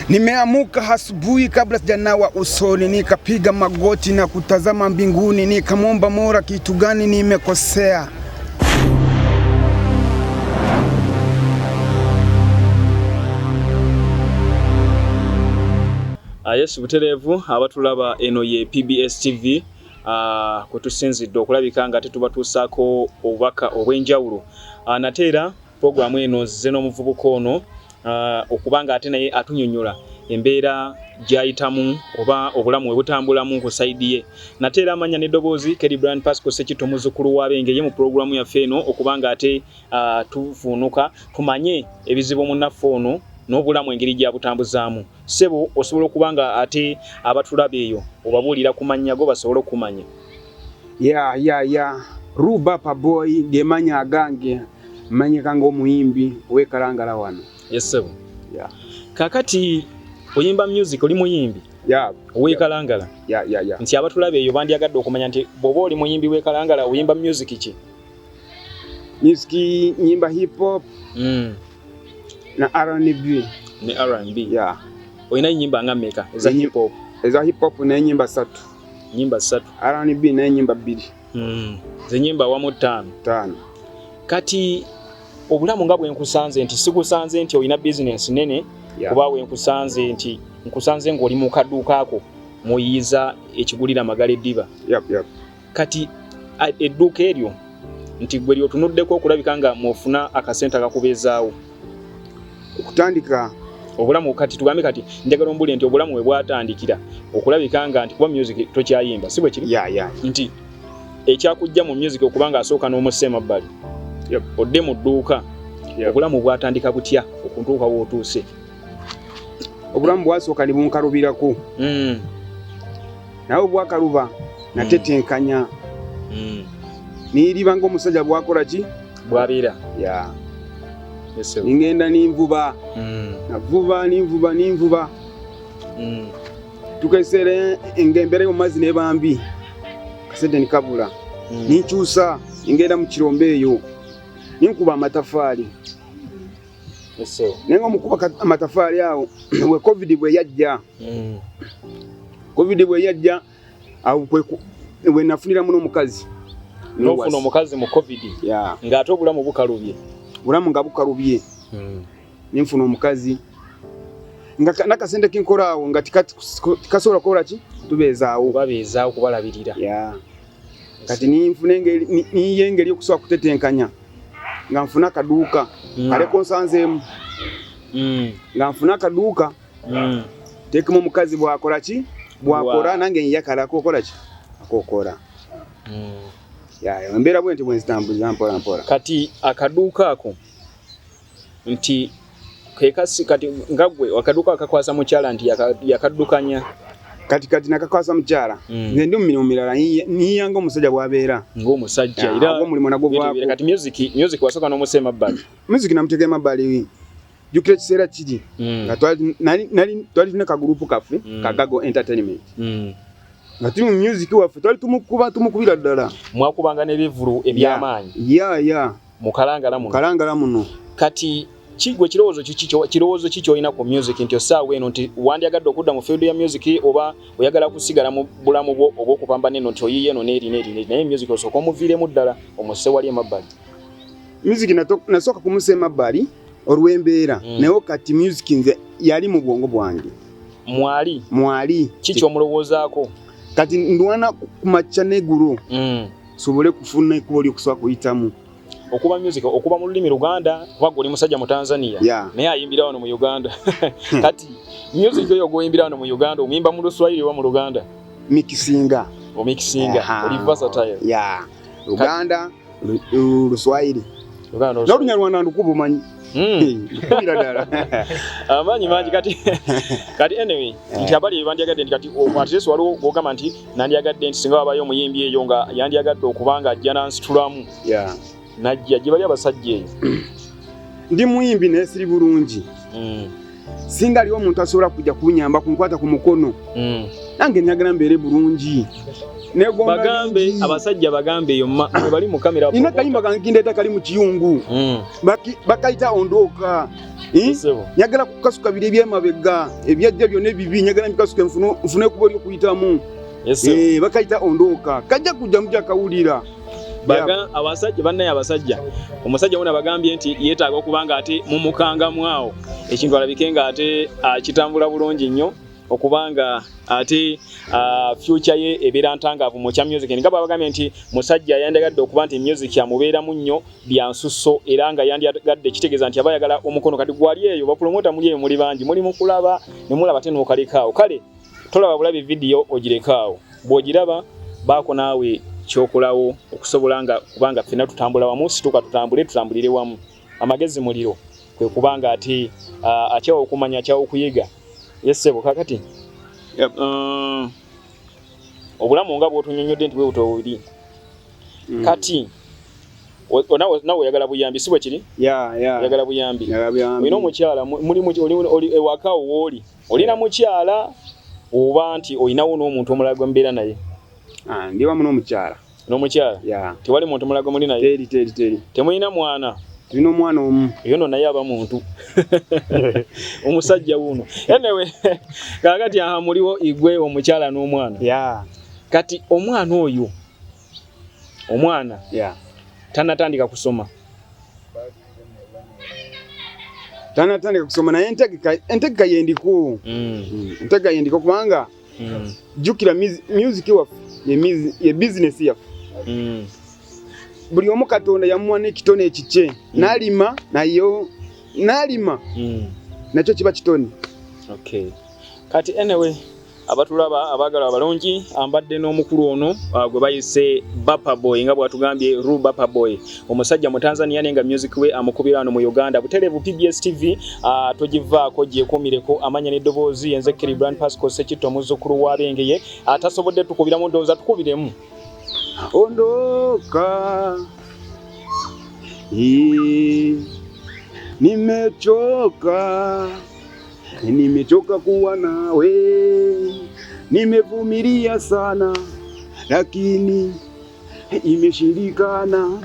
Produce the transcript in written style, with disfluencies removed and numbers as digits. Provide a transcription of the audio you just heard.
Nimeamuka asubuhi kabla sijanawa usoni, nikapiga magoti na kutazama mbinguni, nikamwomba Mola, kitu gani nimekosea? Yesu butereevu abatulaba eno ye PBS TV, kwe tusinzidde okulabika nga tetubatuusaako obubaka obw'enjawulo. Nate era pulogulaamu eno nzize n'omuvubuka ono, okuba nga ate naye atunyonyola embeera gy'ayitamu oba obulamu we butambulamu ku sayidi ye. Nate era amanya n'eddoboozi Kelly Brian Pasco Ssekitto, muzzukulu w'Abenge, ye mu pulogulaamu yaffe eno okuba nga ate tuvuunuka tumanye ebizibu munnaffe ono n'obulamu engeri gy'abutambuzaamu. Ssebo, osobola okuba nga ate abatulaba eyo obabuulira ku mannya go basobole okukumanya? Ya, Rubapa Boy gemanya agange, manyika ng'omuyimbi ow'ekalangala wano. Yes ssebo. Yeah. Kaakati oyimba music, oli muyimbi ow'ekalangala? Ya. Nti abatulaba eyo bandyagadde okumanya nti bw'oba oli muyimbi w'ekalangala, oyimba music ki? Music nyimba hip hop na R&B. Ne R&B? Yeah. Olina ennyimba nga mmeka eza hip hop? Eza hip hop n'enyimba 3. Nyimba 3. R&B n'enyimba 2. Zenyimba wamu 5. 5. Kati obulamu nga bwe nkusanze nti sikusanze nti olina bizinensi nene, kuba we nkusanze nti nkusanze ng'oli mu kaduuka ako muyiiza ekigulira amagala eddiba. Yep. Kati edduuka eryo nti gwe lyotunuddeko okulabika nga mwofuna akasente akakubeezaawo okutandika obulamu? Kati tugambe, kati njagala ombulire nti obulamu we bwatandikira okulabika nga nti kuba music tokyayimba, si bwe kiri? Ya. Nti ekyakujja mu music okuba nga asooka n'omussa emabbali, odde mu dduuka, obulamu bwatandika butya okuntuuka w'otuuse? Obulamu bwasooka ne bunkalubirako, naye obwakaluba natetenkanya niiriba ng'omusajja bwakola ki? Bwabeera. Ya. Ningenda ninvuba, navuba, ninvuba, ninvuba, tukeseera ng'embeera y'omu mazzi nebambi, kasente nikabula. Ninkyusa ningenda mu kirombe eyo ninkuba amatafaali. Naye nga omukuba amatafaali awo we COVID bwe yajja, COVID bwe yajja awo we nafuniramu n'omukazi. N'ofuna omukazi mu COVID? Ya. Ng'ate obulamu bukalubye. Bulamu nga bukalubye, ninfuna omukazi nga nakasente kinkola awo nga tikasobola kukola ki tubeezaawo. Kubabeezaawo, kubalabirira. Ya, kati ninfuna engeri niyo engeri yokusobola kutetenkanya nga nfuna akaduuka kaleko nsanzeemu, nga nfuna akaduuka tekemu omukazi bwakola ki bwakola, nange nyakalako okola ki akokola. Ya, embeera bwe nti bwenzitambuza mpola mpola. Kati akaduuka ako nti kekasi kati nga gwe akaduuka akakwasa mukyala nti yakaddukanya? Kati nakakwasa mukyala. Nze ndi mu mirimu mirala, niyanga omusajja bw'abeera. Ng'omusajja. Ya, era ogwo omulimu nagwo bintu gwako. Kati music wasooka n'omussa emabbali? Music namuteeka emabbali. Jjukira ekiseera kiri nga twali tulina kagurupu kaffe, Kagago Entertainment, nga tuli mu music waffe, twali tumukuba, tumukubira ddala. Mwakubanga n'ebivulu eby'amaanyi? Ya. Mu Kalangala muno? Kalangala muno. Kati kigwe kirowoozo ki kyolina ku music nti osaawa eno nti wandyagadde okudda mu field ya music oba oyagala kusigala mu bulamu bwo obw'okupambana eno nti oyiye eno n'eri n'eri n'eri, naye music osooka omuviiremu ddala omusse wali emabbali? Music nasooka kumusa emabbali olw'embeera, naye kati music nze yali mu bwongo bwange. Mwali? Mwali. Ki kyomulowoozaako? Kati ndwana ku makya n'eggulo sobole kufuna ekkubo ly'okusobola kuyitamu. Okuba music okuba mu lulimi Luganda, kuba gwe oli musajja mu Tanzania, naye ayimbira wano mu Uganda. Kati music oyo gwoyimbira wano mu Uganda, omuyimba mu Luswayiri oba mu Luganda? Mikisinga. Omikisinga? Oli versatile. Ya, Luganda, Luswayiri. Luganda n'Oluswayiri. N'Olunyarwanda ndukuba, omanyi. Ndukubira ddala. Amaanyi mangi. Kati anyway, nti abali ebyo bandyagadde nti kati at least waliwo gwogamba nti nandyagadde nti singa wabayo omuyimbi eyo nga yandyagadde okuba nga ajja nansitulamu, najja gye bali abasajja eyo? Ndi muyimbi naye siri bulungi. Singa aliwo omuntu asobola kujja kunyamba, kunkwata ku mukono, Nange njagala mbeere bulungi. Negomba Bagambe bingi. Abasajja bagambe eyo mwe bali mu kamera. Nina kayimba kange kindeeta kali mu kiyungu. Bakayita Ondoka. Eh? Ssebo. Njagala kukasuka biri ebyemabega ebyajja byonna ebibi, njagala mbikasuke nfune ekubo ly'okuyitamu. Yes, ssebo. Eh, bakayita Ondoka, kajja kujja mujja kawulira. Baga abasajja bannaye, abasajja, omusajja wona bagambye nti yeetaaga okuba nga ate mumukangamu awo ekintu alabike nga ate kitambula bulungi nnyo, okubanga ate future ye ebeera ntangaavu mu kya music. Nga bwabagambye nti musajja yandiyagadde okuba nti music amubeeramu nnyo byansusso, era nga yandiyagadde, kitegeeza nti aba ayagala omukono. Kati gwali eyo, bapromota muli eyo, muli bangi, muli mu kulaba ne mulaba ate n'okalekaawo. Kale tolaba bulabi vidiyo ogirekaawo, bw'ogiraba baako naawe kyokolawo okusobola nga kubanga ffenna tutambula wamu. Situka tutambule, tutambulire wamu. Amagezi muliro, kwe kubanga ate akyawa okumanya, akyawa okuyiga. Yes ssebo, kakati Yep. Obulamu nga bw'otunyonnyodde nti bwe buto bubiri. Kati nawe oyagala buyambi, si bwe kiri? Yeah. Oyagala buyambi. Njagala buyambi. Olina omukyala, oli ewaka wooli, olina mukyala oba nti olinawo n'omuntu omulala gwe mubeera naye? Ah, ndi wamu n'omukyala. N'omukyala? Yeah. Tewali muntu mulala gwe muli naye? Teri, teri, teri. Temulina mwana? Tulina omwana omu. Eyo nno naye aba muntu omusajja wuuno. Anyway, kaakati aha muliwo igwe, omukyala n'omwana. Yeah. Kati omwana oyo, omwana tannatandika kusoma? Tanatandika kusoma, naye entegeka yendiko. Entegeka yendiko kubanga jjukira music waffe ye business yaffe. Buli omu Katonda yamuwa n'ekitone ekikye, n'alima nayo, n'alima nakyo kiba kitone. Okay. Kati anyway, abatulaba abaagala abalungi, ambadde n'omukulu ono gwe bayise Bapa Boy, nga bw'atugambye Ru Bapa Boy, omusajja mu Tanzania naye nga music we amukubira wano mu Uganda butereevu. PBS TV togivaako, gyekuumireko. Amanya n'eddoboozi yenze Kelly Brand Pascal Sekitto, omuzzukulu w'Abengeye. Atasobodde tukubiramu ndowooza tukubiremu. Ondoka. Ii, nimechoka, nimechoka kuwa nawe, nimevumilia sana lakini imeshindikana.